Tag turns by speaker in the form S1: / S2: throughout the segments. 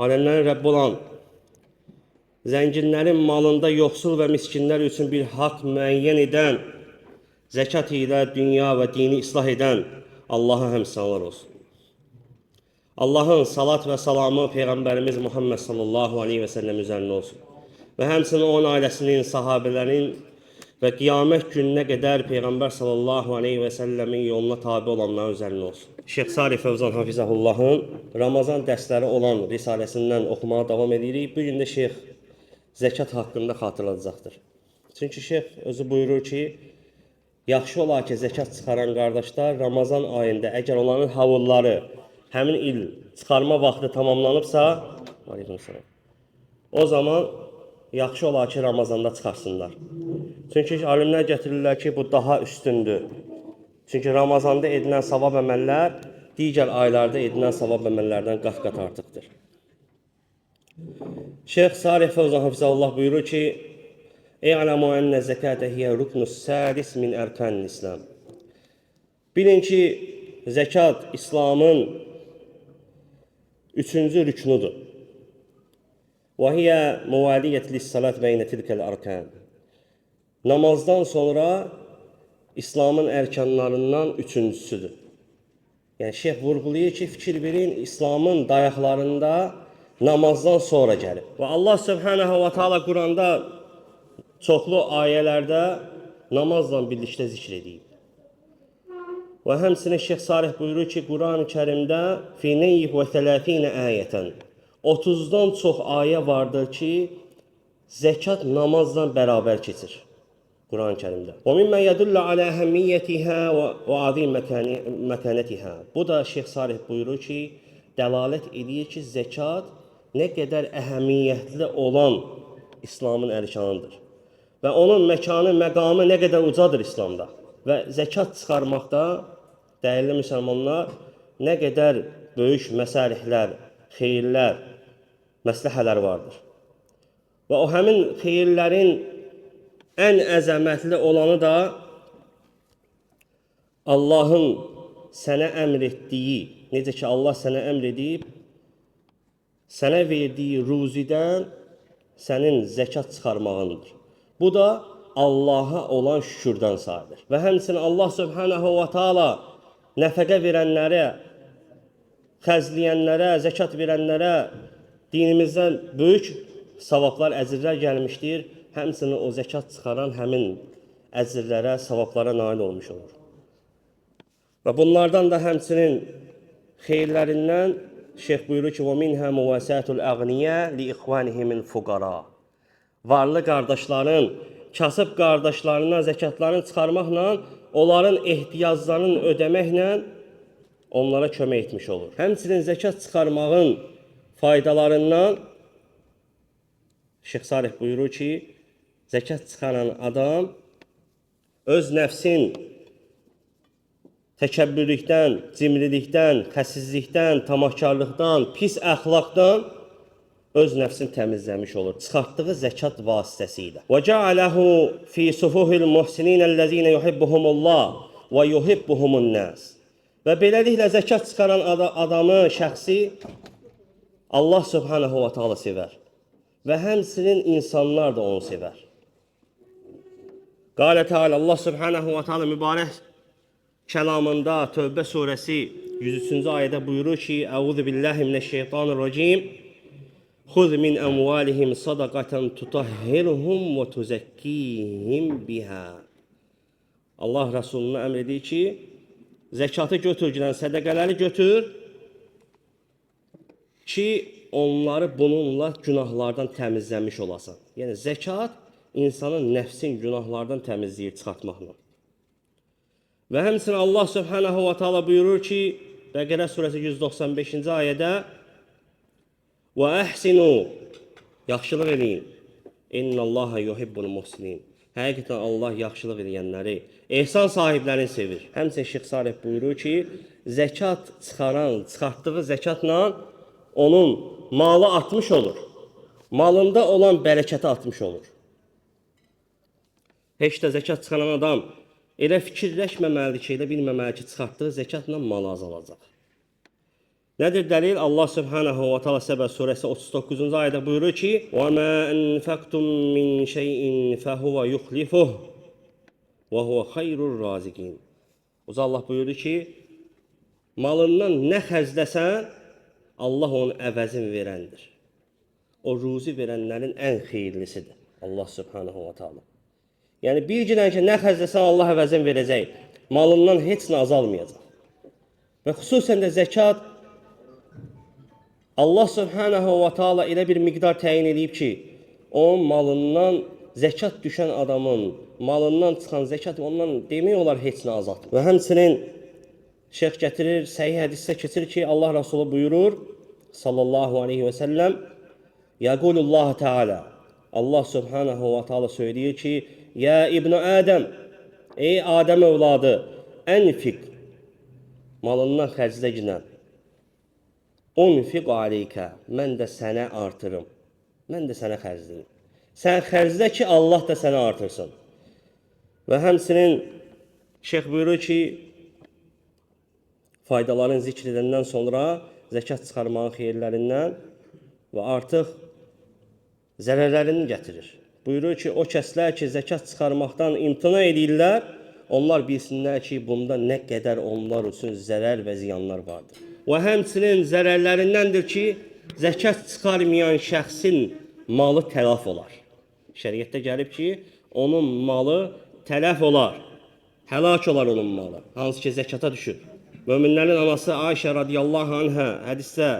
S1: Aləmlərin Rəbbi olan, zənginlərin malında yoxsul və miskinlər üçün bir haqq müəyyən edən, zəkat ilə dünya və dini islah edən Allaha həmd-sənalar olsun. Allahın salat və salamı Peyğəmbərimiz Muhammed sallallahu aleyhi və səlləm üzərinə olsun. Və həmçinin onun ailəsinin, sahabələrin və qiyamət gününə qədər Peyğəmbər sallallahu aleyhi və səlləmin yoluna tabi olanların üzərinə olsun. Şeyx Salih Fövzan Hafizahullahın Ramazan dərsləri olan risaləsindən oxumağa davam edirik. Bu gün də şeyx zəkat haqqında xatırladacaqdır. Çünki şeyx özü buyurur ki, yaxşı olar ki, zəkat çıxaran qardaşlar Ramazan ayında əgər onların havulları həmin il çıxarma vaxtı tamamlanıbsa, aleykümselam, o zaman yaxşı olar ki, Ramazanda çıxarsınlar. Çünki alimlər gətirirlər ki, bu daha üstündür. Çünki Ramazanda edilən savab əməllər digər aylarda edilən savab əməllərdən qat-qat artıqdır. Şeyx Salih Fövzan Hafizəllah buyurur ki, "E'ləmu enne zəkətə hiyə ruknus sadis min erkanil İslam." Bilin ki, zəkat İslamın üçüncü rüknudur. Və hiyə muvaliyyət lis-salat beynə tilkəl arkan. Namazdan sonra İslamın ərkanlarından üçüncüsüdür. Yəni şeyx vurğulayır ki, fikir verin, İslamın dayaqlarında namazdan sonra gəlib. Və Allah Subhanahu və Taala Quranda çoxlu ayələrdə namazla birlikdə zikr edib. Və həmçinin Şeyx Salih buyurur ki, Quran-ı Kərimdə fi neyf və 30 ayətən 30-dan çox ayə vardır ki, zəkat namazla bərabər keçir. Quran-ı Kərimdə. Və mimmə yədullu alə əhəmiyyətihə və azim məkanətihə. Bu da Şeyx Salih buyurur ki, dəlalət edir ki, zəkat nə qədər əhəmiyyətli olan İslamın ərkanıdır. Və onun məkanı, məqamı nə qədər ucadır İslamda. Və zəkat çıxarmaqda dəyərli müsəlmanlar nə qədər böyük məsalihlər, xeyirlər, məsləhələr vardır. Və o həmin xeyirlərin ən əzəmətli olanı da Allahın sənə əmr etdiyi, necə ki Allah sənə əmr edib, sənə verdiyi ruzidən sənin zəkat çıxarmağındır. Bu da Allaha olan şükürdən sayılır. Və həmçinin Allah Subhanahu və Taala nəfəqə verənlərə, xərcləyənlərə, zəkat verənlərə dinimizdən böyük savablar, əcrlər gəlmişdir. Həmçinin o zəkat çıxaran həmin əcrlərə, savablara nail olmuş olur. Və bunlardan da həmçinin xeyirlərindən şeyx buyurur ki, وَمِنْهَا مُوَاسَاتُ الْأَغْنِيَا لِإِخْوَانِهِمِ الْفُقَرَا. Varlı qardaşların, kasıb qardaşlarına zəkatlarını çıxarmaqla, onların ehtiyaclarını ödəməklə onlara kömək etmiş olur. Həmçinin zəkat çıxarmağın faydalarından Şeyx Salih buyurur ki, zəkat çıxaran adam öz nəfsin təkəbbürlükdən, cimrilikdən, xəsislikdən, tamahkarlıqdan, pis əxlaqdan öz nəfsini təmizləmiş olur. Çıxartdığı zəkat vasitəsilə. Və ca'alehu fi sufuhil muhsinin ellezine yuhibbuhumullah və yuhibbuhumun nas. Və beləliklə zəkat çıxaran adamı, şəxsi Allah Subhanahu və Taala sevər. Və həmçinin insanlar da onu sevər. Qalə Teala, Allah Subhanahu və Taala mübarək kəlamında Tövbə surəsi 103-cü ayədə buyurur ki: "Əuzu billahi mineşşeytanirracim. Xuz min əmvalihim sadaqatan tutahhiruhum və tuzakkihim biha." Allah Rəsuluna əmr edir ki, zəkatı götür, gələn sədəqələri götür ki, onları bununla günahlardan təmizləmiş olasan. Yəni zəkat insanın nəfsin günahlardan təmizləyir çıxartmaqla. Və həmçinin Allah Subhanahu və Taala buyurur ki, Bəqərə surəsi 195-ci ayədə: "Və əhsinu, yaxşılıq eləyin. İnnallaha yuhibbul muhsinin." Həqiqətən Allah yaxşılıq eləyənləri, ehsan sahiblərini sevir. Həmçinin Şeyx Salih buyurur ki, zəkat çıxaran, çıxartdığı zəkatla onun malı artmış olur. Malında olan bərəkəti artmış olur. Heç də zəkat çıxaran adam elə fikirləşməməlidir ki, elə bilməməlidir ki, çıxartdığı zəkatla malı azalacaq. Nədir dəlil? Allah Subhanahu və Taala Səbə surəsi 39-cu ayədə buyurur ki: "Və mə enfaqtum min şeyin fəhuve yuxlifuh və huve xeyrur raziqin." Uca Allah buyurur ki, malından nə xərcləsən, Allah onun əvəzini verəndir. O ruzi verənlərin ən xeyirlisidir. Allah Subhanahu və Taala. Yəni bir günən ki, nə xərcləsən Allah əvəzini verəcək. Malından heç nə azalmayacaq. Və xüsusən də zəkat Allah Subhanahu və Taala elə bir miqdar təyin edib ki, onun malından zəkat düşən adamın malından çıxan zəkat ondan demək olar heç nə azaltmır. Və həmçinin şeyx gətirir, səhih hədisdə keçir ki, Allah Resulü buyurur sallallahu aleyhi və səlləm: Yaqulullah Teala, Allah Subhanahu və Taala söyləyir ki, ya İbn Adəm, ey Adəm övladı, ənfiq, malından xərclə ginən. Unfiq aleykə, mən də sənə artırım. Mən də sənə xərcləyim. Sən xərclə ki, Allah da sənə artırsın. Və həmçinin şeyx buyurur ki, faydaların zikr edəndən sonra zəkat çıxarmağın xeyirlərindən və artıq zərərlərini gətirir. Buyurur ki, o kəslər ki, zəkat çıxarmaqdan imtina edirlər, onlar bilsinlər ki, bunda nə qədər onlar üçün zərər və ziyanlar vardır. Və həmçinin zərərlərindəndir ki, zəkat çıxarmayan şəxsin malı tələf olar. Şəriətdə gəlib ki, onun malı tələf olar, həlak olar onun malı, hansı ki zəkata düşür. Möminlərin anası Ayşə radiyallahu anhə hədisdə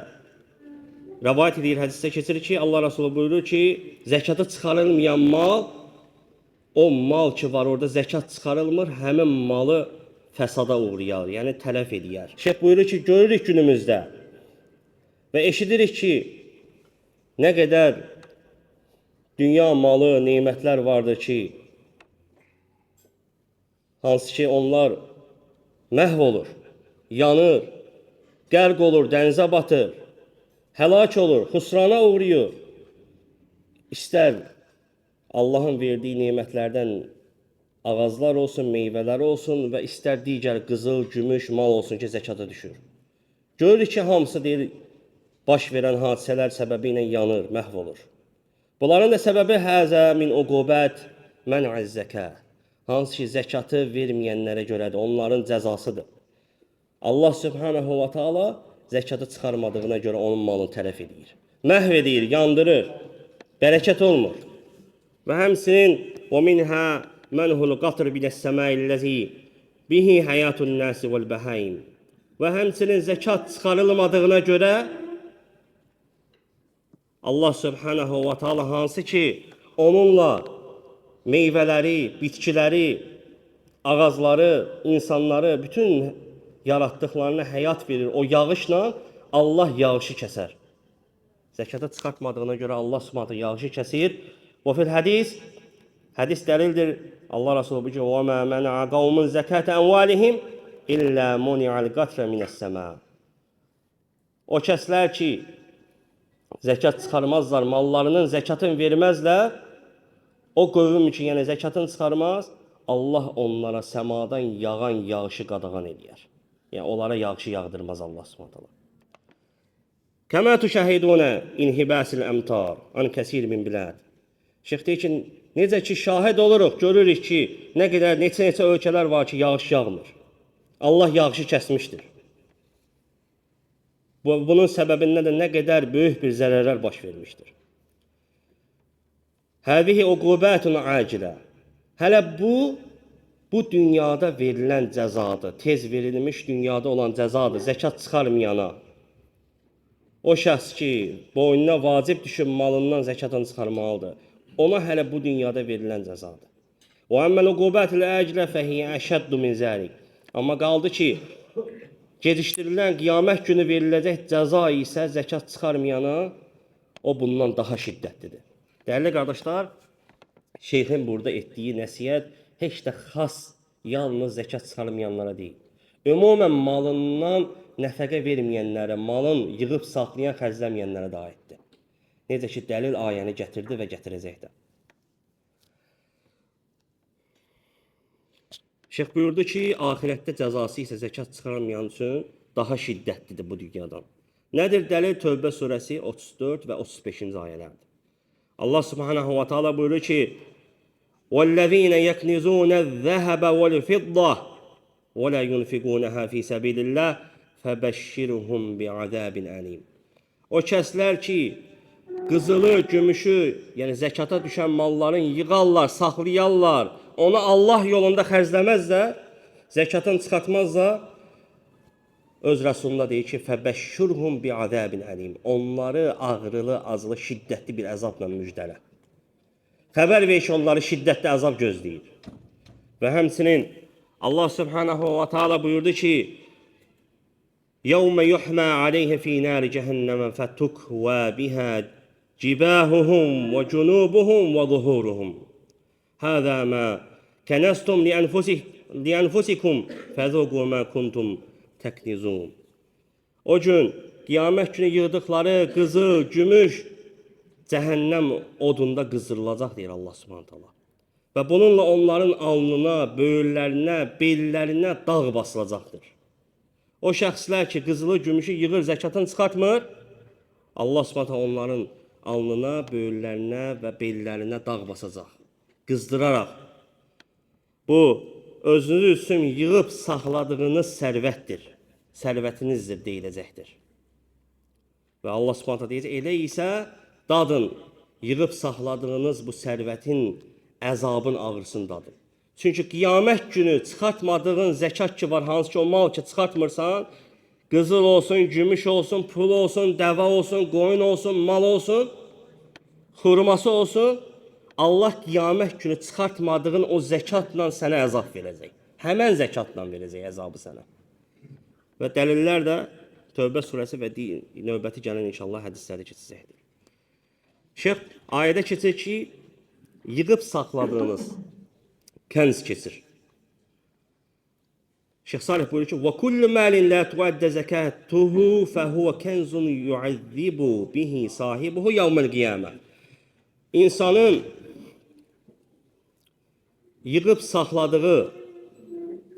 S1: rəvayət edir, hədisdə keçir ki, Allah Resulü buyurur ki, zəkatı çıxarılmayan mal, o mal ki var orada zəkat çıxarılmır, həmin malı fəsada uğrayar, yəni tələf eləyər. Şeyx buyurur ki, görürük günümüzdə və eşidirik ki, nə qədər dünya malı, nemətlər vardır ki, hansı ki onlar məhv olur, yanır, qərq olur, dənizə batır, həlak olur, xüsrana uğrayır. İstər Allahın verdiyi nemətlərdən ağaclar olsun, meyvələr olsun və istər digər qızıl, gümüş, mal olsun ki, zəkata düşür. Görürük ki, hamısı deyir, baş verən hadisələr səbəbi ilə yanır, məhv olur. Bunların da səbəbi həzə min uqubət mən'əz zəkə. Hansı ki, zəkatı verməyənlərə görədir, onların cəzasıdır. Allah Subhanahu və Taala zəkatı çıxarmadığına görə onun malını tələf edir. Məhv edir, yandırır. Bərəkət olmur. Və həmçinin və minhə mənhul qatr minəs-səmailləzi bihi həyatun nasi vəl-bəhaim. Və həmçinin zəkat çıxarılmadığına görə Allah Subhanahu və Taala hansı ki onunla meyvələri, bitkiləri, ağacları, insanları, bütün yaratdıqlarına həyat verir. O yağışla Allah yağışı kəsər. Zəkatı çıxartmadığına görə Allah Subhanahu yağışı kəsir. Və fil hədis, hədis dəlildir. Allah Resulü buyurur ki: "Və mə məna'a qaumun zəkata əmvalihim illə muni'al qatra minəs-səma." O kəslər ki zəkat çıxarmazlar, mallarının zəkatını verməzlər, o qövm ki, yəni zəkatını çıxarmaz, Allah onlara səmadan yağan yağışı qadağan eləyər. Yəni onlara yağışı yağdırmaz Allah Subhanahu taala. Kəmə tuşahidunə inhibasil əmtar an kəsir min bilad. Şeyx deyir ki, necə ki şahid oluruq, görürük ki, nə qədər neçə-neçə ölkələr var ki, yağış yağmır. Allah yağışı kəsmişdir. Bunun səbəbindən də nə qədər böyük bir zərərlər baş vermişdir. Həzihi uqubətun acilə. Hələ bu dünyada verilən cəzadır. Tez verilmiş dünyada olan cəzadır. Zəkat çıxarmayana. O şəxs ki, boynuna vacib düşüb malından zəkatını çıxarmalıdır. Ona hələ bu dünyada verilən cəzadır. Və əmməl uqubətul acilə fəhiyyə əşəddu min zəlik. Amma qaldı ki, gecikdirilən qiyamət günü veriləcək cəza isə zəkat çıxarmayana o bundan daha şiddətlidir. Dəyərli qardaşlar, şeyxin burada etdiyi nəsihət heç də xas yalnız zəkat çıxarmayanlara deyil. Ümumən malından nəfəqə verməyənlərə, malın yığıb saxlayan, xərcləməyənlərə də aiddir. Necə ki, dəlil ayəni gətirdi və gətirəcək də. Şeyx buyurdu ki, axirətdə cəzası isə zəkat çıxarmayan üçün daha şiddətlidir bu dünyadan. Nədir dəlil? Tövbə surəsi 34 və 35-ci ayələrdir. Allah Subhanahu va Taala buyurur ki: "Vellezine yeknizun ez-zehebe ve'l-fidda ve la yunfikunaha fi sabilillah febeşşirhum bi'azabin alim." O kəslər ki, qızılı, gümüşü, yəni zəkata düşən malların yığarlar, saxlayarlar, onu Allah yolunda xərcləməzlər, zəkatını çıxartmazlar, öz Rəsulunda deyir ki, fəbəşşirhum bi'azabin alim. Onları ağrılı, acılı, şiddətli bir əzabla müjdələ. Xəbər ver ki, onları şiddətli əzab gözləyir. Və həmçinin Allah Subhanahu va Taala buyurdu ki: "Yevme yuhma aleyhi fi nar cehenneme fetukva biha cibahuhum ve cunubuhum ve zuhuruhum. Hâzâ mâ kenestum li enfusikum fezuqu mâ kuntum teknizun." O gün qiyamət günü yığdıqları qızıl, gümüş cəhənnəm odunda qızdırılacaq deyir Allah Subhanahu taala. Və bununla onların alnına, böyürlərinə, bellərinə dağ basılacaqdır. O şəxslər ki, qızılı, gümüşü yığır, zəkatını çıxartmır, Allah Subhanahu taala onların alnına, böyürlərinə və bellərinə dağ basacaq. Qızdıraraq. Bu, özünüz üçün yığıb saxladığınız sərvətdir. Sərvətinizdir deyiləcəkdir. Və Allah Subhanahu taala deyəcək, elə isə dadın, yığıb saxladığınız bu sərvətin əzabın ağrısını dadın. Çünki qiyamət günü çıxartmadığın zəkat ki var, hansı ki o mal ki çıxartmırsan, qızıl olsun, gümüş olsun, pul olsun, dəvə olsun, qoyun olsun, mal olsun, xurması olsun, Allah qiyamət günü çıxartmadığın o zəkatla sənə əzab verəcək. Həmən zəkatla verəcək əzabı sənə. Və dəlillər də Tövbə surəsi və növbəti gələn inşallah hədislərdə keçəcəkdir. Şeyx ayədə keçir ki, yığıb saxladığınız kənz keçir. Şeyx Salih buyurur ki: "Və kullu malin la tuadda zakatuhu fa huwa kenzun yu'azzibu bihi sahibuhu yawmal qiyamah." İnsanın yığıb saxladığı,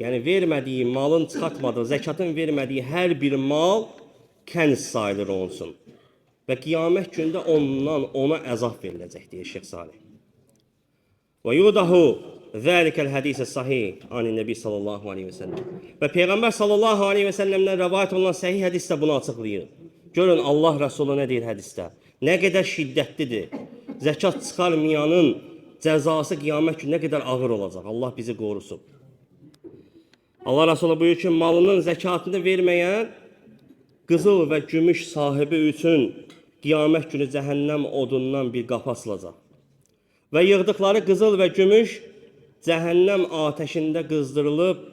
S1: yəni vermədiyi malın çıxartmadığı, zəkatın vermədiyi hər bir mal kənz sayılır onun üçün. Və qiyamət günündə ondan ona əzab veriləcək, deyir Şeyx Salih. Və yudahu zəlikəl hədisə sahih anin Nəbi sallallahu aleyhi və səlləm. Və Peyğəmbər sallallahu aleyhi və səlləmdən rəvayət olunan səhih hədis də bunu açıqlayır. Görün Allah Rəsulu nə deyir hədisdə? Nə qədər şiddətlidir. Zəkat çıxarmayanın cəzası qiyamət günü nə qədər ağır olacaq. Allah bizi qorusun. Allah Rəsulu buyurur ki, malının zəkatını verməyən qızıl və gümüş sahibi üçün qiyamət günü cəhənnəm odundan bir qapı açılacaq. Və yığdıqları qızıl və gümüş cəhənnəm atəşində qızdırılıb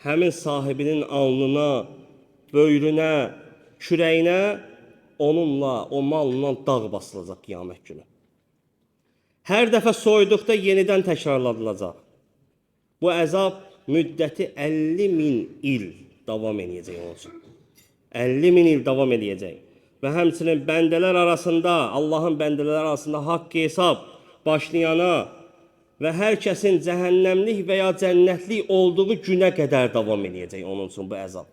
S1: həmin sahibinin alnına, böyrünə, kürəyinə onunla, o malla dağ basılacaq qiyamət günü. Hər dəfə soyduqda yenidən təkrarlanılacaq. Bu əzab müddəti 50 min il davam eləyəcək onun üçün. 50 min il davam eləyəcək. Və həmçinin bəndələr arasında, Allahın bəndələri arasında haqq hesab başlayana və hər kəsin cəhənnəmlik və ya cənnətlik olduğu günə qədər davam eləyəcək onun üçün bu əzab.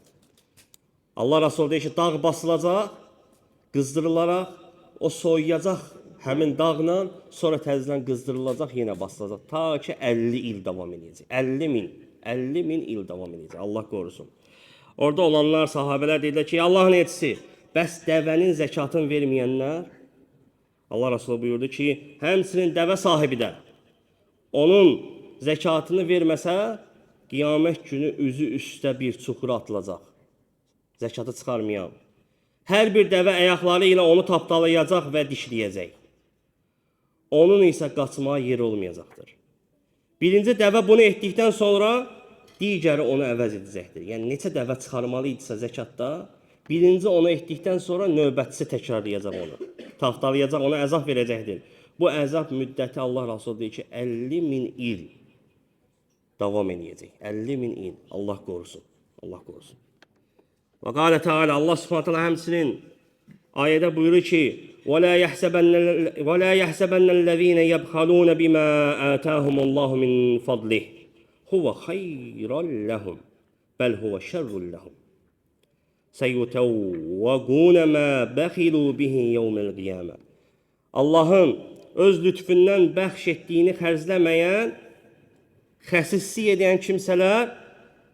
S1: Allah Resulü deyir ki, dağ basılacaq, qızdırılaraq, o soyuyacaq həmin dağla, sonra təzədən qızdırılacaq, yenə basılacaq. Ta ki 50 il davam eləyəcək. 50 min, 50 min il davam eləyəcək. Allah qorusun. Orada olanlar, sahabələr deyirlər ki, Allahın elçisi, bəs dəvənin zəkatını verməyənlər? Allah Resulü buyurdu ki, həmçinin dəvə sahibi də onun zəkatını verməsə, qiyamət günü üzü üstə bir çuxura atılacaq. Zəkatı çıxarmayan. Hər bir dəvə ayaqları ilə onu tapdalayacaq və dişləyəcək. Onun isə qaçmağa yeri olmayacaqdır. Birinci dəvə bunu etdikdən sonra digəri onu əvəz edəcəkdir. Yəni neçə dəvə çıxarmalı idisə zəkatda, birinci onu etdikdən sonra növbətçisi təkrarlayacaq onu. Tapdalayacaq, ona əzab verəcəkdir. Bu əzab müddəti Allah Resulü deyir ki, 50 min il davam eləyəcək. 50 min il. Allah qorusun. Allah qorusun. Və qalə Teala, Allah Subhanahu taala həmçinin ayədə buyurur ki: "Və la yahsabannellezine yebxalun bima atahumullahu min fadlihi huve hayran lehum bel huve şerrun lehum." Seyutevvagune ma bəxilu bihi yevmel qiyamə. Allahın öz lütfündən bəxş etdiyini xərcləməyən, xəsislik edən kimsələr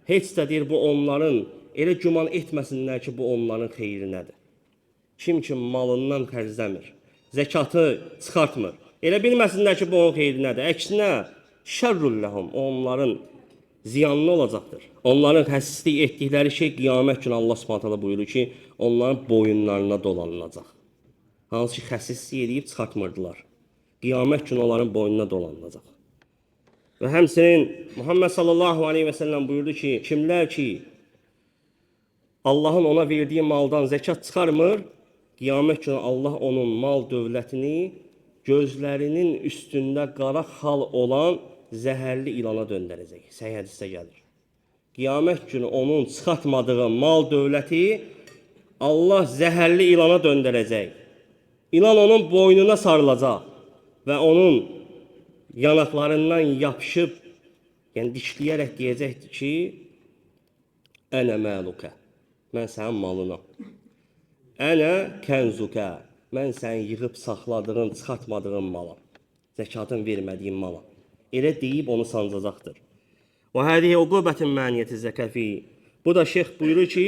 S1: heç də deyir bu onların, elə güman etməsinlər ki, bu onların xeyrinədir. Kim ki malından xərcləmir, zəkatı çıxartmır, elə bilməsinlər ki, bu onun xeyrinədir. Əksinə, şərrul ləhum, onların ziyanlı olacaqdır. Onların xəsislik etdikləri şey qiyamət günü Allah Subhanahu taala buyurur ki, onların boyunlarına dolanılacaq. Hansı ki xəsislik edib çıxartmırdılar. Qiyamət günü onların boynuna dolanılacaq. Və həmçinin Muhammed sallallahu aleyhi və səlləm buyurdu ki, kimlər ki Allahın ona verdiyi maldan zəkat çıxarmır, qiyamət günü Allah onun mal dövlətini gözlərinin üstündə qara xal olan zəhərli ilana döndərəcək. Səhih hədisdə gəlir. Qiyamət günü onun çıxartmadığı mal dövləti Allah zəhərli ilana döndərəcək. İlan onun boynuna sarılacaq və onun yanaqlarından yapışıb, yəni dişləyərək deyəcəkdir ki, Ənə məlukə, mən sənin malınam. Ənə kənzukə, mən sənin yığıb saxladığın, çıxartmadığın malam. Zəkatın vermədiyin malam. Elə deyib onu sancacaqdır. Və hədihi uqubətin məniyyəti zəkəfi. Bu da şeyx buyurur ki,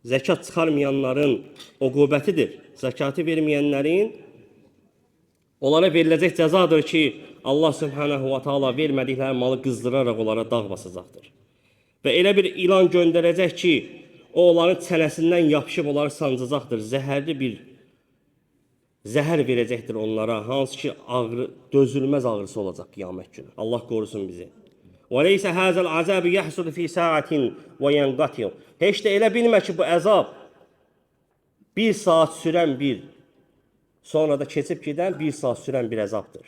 S1: zəkat çıxarmayanların uqubətidir. Zəkatı verməyənlərin onlara veriləcək cəzadır ki, Allah Subhanahu va Taala vermədikləri malı qızdıraraq onlara dağ basacaqdır. Və elə bir ilan göndərəcək ki, o onların çənəsindən yapışıb onları sancacaqdır. Zəhərli bir zəhər verəcəkdir onlara, hansı ki ağrı, dözülməz ağrısı olacaq qiyamət günü. Allah qorusun bizi. Və leysə hazal azab yahsul fi sa'atin və yanqati. Heç də elə bilmə ki, bu əzab bir saat sürən bir, sonra da keçib gedən bir saat sürən bir əzabdır.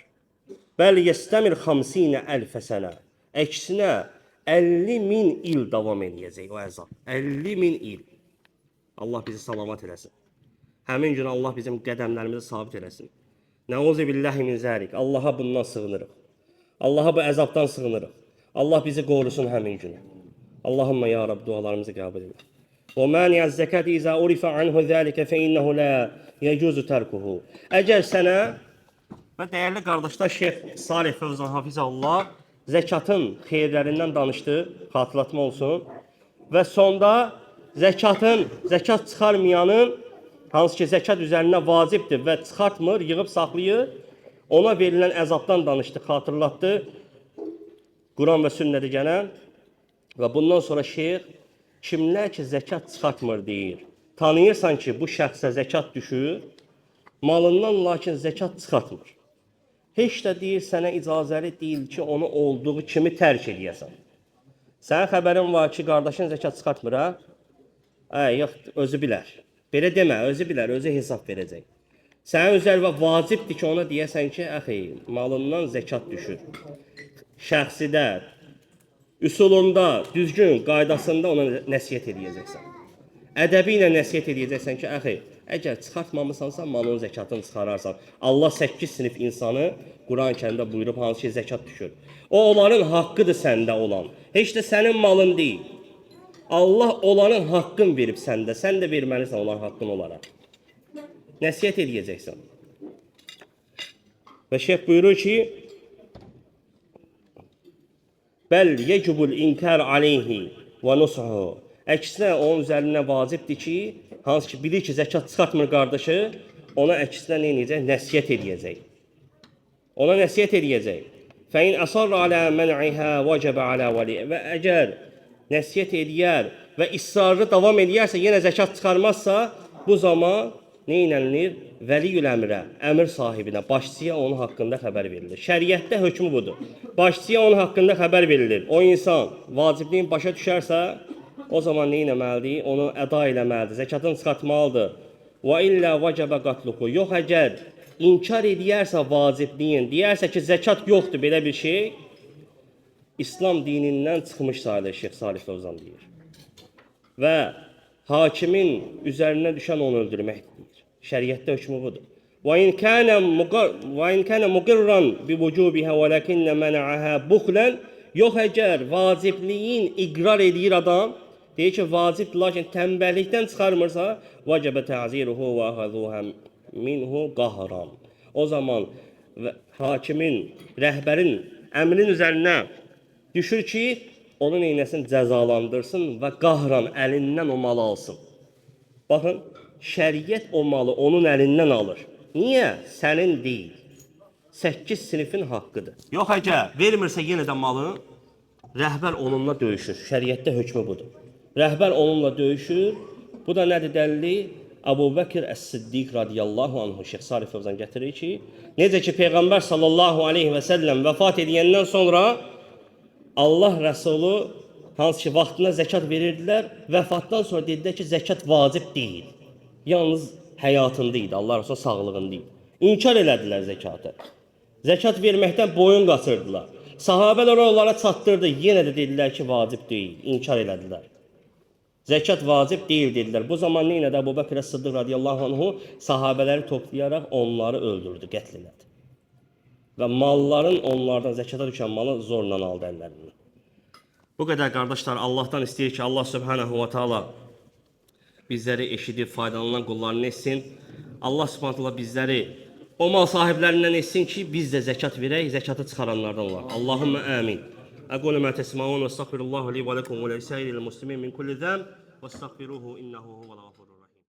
S1: Bəl yestəmir 50 əlfə sənə. Əksinə 50 min il davam eləyəcək o əzab. 50 min il. Allah bizi salamat eləsin. Həmin gün Allah bizim qədəmlərimizi sabit eləsin. Nəuzu billahi min zəlik. Allaha bundan sığınırıq. Allaha bu əzabdan sığınırıq. Allah bizi qorusun həmin günü. Allahümme ya Rab dualarımızı qəbul elə. Və mani'əz zəkati izə urifa anhu zəlikə fe innehu la yecuzu tərkuhu. Əgər sənə və dəyərli qardaşlar Şeyx Salih Fövzan Hafizəllah zəkatın xeyirlərindən danışdı, xatırlatma olsun. Və sonda zəkat çıxarmayanın, hansı ki zəkat üzərinə vacibdir və çıxartmır, yığıb saxlayır, ona verilən əzabdan danışdı, xatırlatdı. Quran və sünnədə gələn və bundan sonra şeyx kimlər ki zəkat çıxartmır deyir. Tanıyırsan ki, bu şəxsə zəkat düşür, malından lakin zəkat çıxartmır. Heç də deyir sənə icazəli deyil ki, onu olduğu kimi tərk eləyəsən. Sənin xəbərin var ki, qardaşın zəkat çıxartmır, ha? Yox, özü bilər. Belə demə, özü bilər, özü hesab verəcək. Sənin üzərinə vacibdir ki, ona deyəsən ki, əxi, malından zəkat düşür. Şəxsidə, üsulunda, düzgün qaydasında ona nəsihət eləyəcəksən. Ədəbi ilə nəsihət eləyəcəksən ki, əxi, əgər çıxartmamısansa, malın zəkatını çıxararsan. Allah 8 sinif insanı Quran-ı Kərimdə buyurub, hansı ki, zəkat düşür. O, onların haqqıdır səndə olan. Heç də sənin malın deyil. Allah onların haqqını verib səndə. Sən də verməlisən onların haqqını onlara. Nəsihət eləyəcəksən. Və şeyx buyurur ki, Bəl yecibul inkar aleyhi və nushuhu. Əksinə onun üzərinə vacibdir ki, hansı ki bilir ki, zəkat çıxartmır qardaşı, ona əksinə nə edəcək? Nəsihət eləyəcək. Ona nəsihət eləyəcək. Fəin əsarra alə mən'iha vəcəbə alə vəli. Və əgər nəsihət eləyər və israrlı davam eləyərsə, yenə zəkat çıxarmazsa, bu zaman nə elənilir? Vəliyyül əmrə, əmir sahibinə, başçıya onun haqqında xəbər verilir. Şəriətdə hökmü budur. Başçıya onun haqqında xəbər verilir. O insan vacibliyin başa düşərsə, o zaman nə etməlidir? Onu əda eləməlidir, zəkatını çıxartmalıdır. Və illə vəcəbə qatluhu. Yox, əgər inkar edərsə vacibliyin, deyərsə ki, zəkat yoxdur belə bir şey, İslam dinindən çıxmış sayılır, Şeyx Salih Fövzan deyir. Və hakimin üzərinə düşən onu öldürməkdir deyir. Şəriətdə hökmü budur. Və in kana muqirran bi vucubiha velakinne mena'aha bukhlan. Yox, əgər vacibliyin iqrar eləyir adam, Deyir ki, vacibdir, lakin tənbəllikdən çıxarmırsa, vəcəbə təziruhu və əxəzuhə minhu qahran. O zaman hakimin, rəhbərin əmrin üzərinə düşür ki, onun neynəsin cəzalandırsın və qahran əlindən o malı alsın. Baxın, şəriət o malı onun əlindən alır. Niyə? Sənin deyil. 8 sinifin haqqıdır. Yox əgər vermirsə yenə də malı, rəhbər onunla döyüşür. Şəriətdə hökmü budur. Rəhbər onunla döyüşür. Bu da nədir dəlili? Əbu Bəkir Əs-Siddiq radiyallahu anhu Şeyx Salih Fövzan gətirir ki, necə ki Peyğəmbər sallallahu aleyhi və səlləm vəfat edəndən sonra Allah Rəsulu hansı ki vaxtında zəkat verirdilər, vəfatdan sonra dedilər ki, zəkat vacib deyil. Yalnız həyatında idi, Allah Rəsulu sağlığında idi. İnkar elədilər zəkatı. Zəkat verməkdən boyun qaçırdılar. Sahabələr onlara çatdırdı, yenə də dedilər ki, vacib deyil, inkar elədilər. Zəkat vacib deyil dedilər. Bu zaman nə elədi Əbu Bəkr Əs-Sıddiq radiyallahu anhu sahabələri toplayaraq onları öldürdü, qətl elədi. Və malların onlardan zəkata düşən malı zorla aldı əllərindən. Bu qədər qardaşlar, Allahdan istəyir ki, Allah Subhanahu va Taala bizləri eşidib faydalanan qullarını etsin. Allah Subhanahu taala bizləri o mal sahiblərindən etsin ki, biz də zəkat verək, zəkatı çıxaranlardan olaq. Allahümmə amin. Aqulu ma tesma'un və estəğfirullah li və lekum və li sairil muslimin min kulli zəm və estəğfiruhu innehu huvel.